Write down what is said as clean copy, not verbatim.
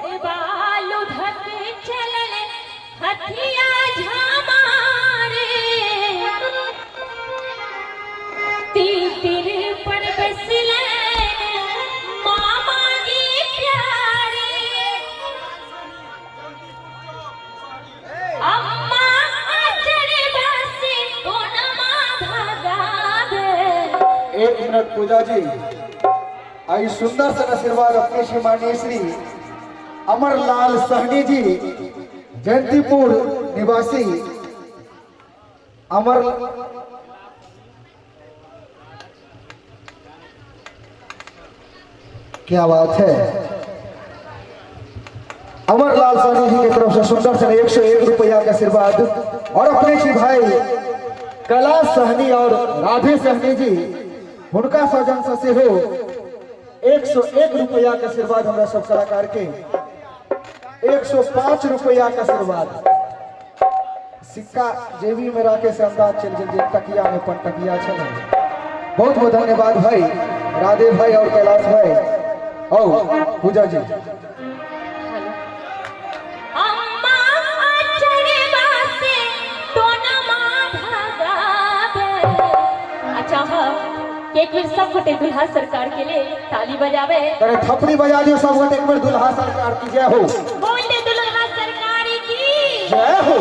घोड़वा लुधक चलल हथिया झमारे, तीतिर पर बसले मामा जी प्यारे। अम्मा अचर बसे कोनमा भगावे। एक मिनट पूजा जी, आई सुंदर सा आशीर्वाद अपने श्री माननीय श्री अमरलाल सहनी जी, जयंतीपुर निवासी अमर, क्या बात है, अमरलाल सहनी जी की तरफ से सुंदर से 101 रुपया का आशीर्वाद। और अपने श्री भाई कैलाश सहनी और राधे सहनी जी, हुनका सजन से सेहो 101 रुपया के आशीर्वाद हमरा सब कलाकार के। 105 रुपया के आशीर्वाद। सिक्का जेबी में रखे से अंदाज चल गेल जे तकिया में पनटकिया छलै। बहुत बहुत धन्यवाद भाई राधे भाई और कैलाश भाई। आओ पूजा जी। अम्मा अचरवा से टोनमा भगावे। अच्छा हाँ, एक बेर सब गोटे दुल्हा सरकार के लिए ताली बजावे। अरे थपड़ी बजा दियो सब गोटे एक बेर दुल्हा सरकार की जय हो। बोल दे दुल्हा सरकार की जय हो।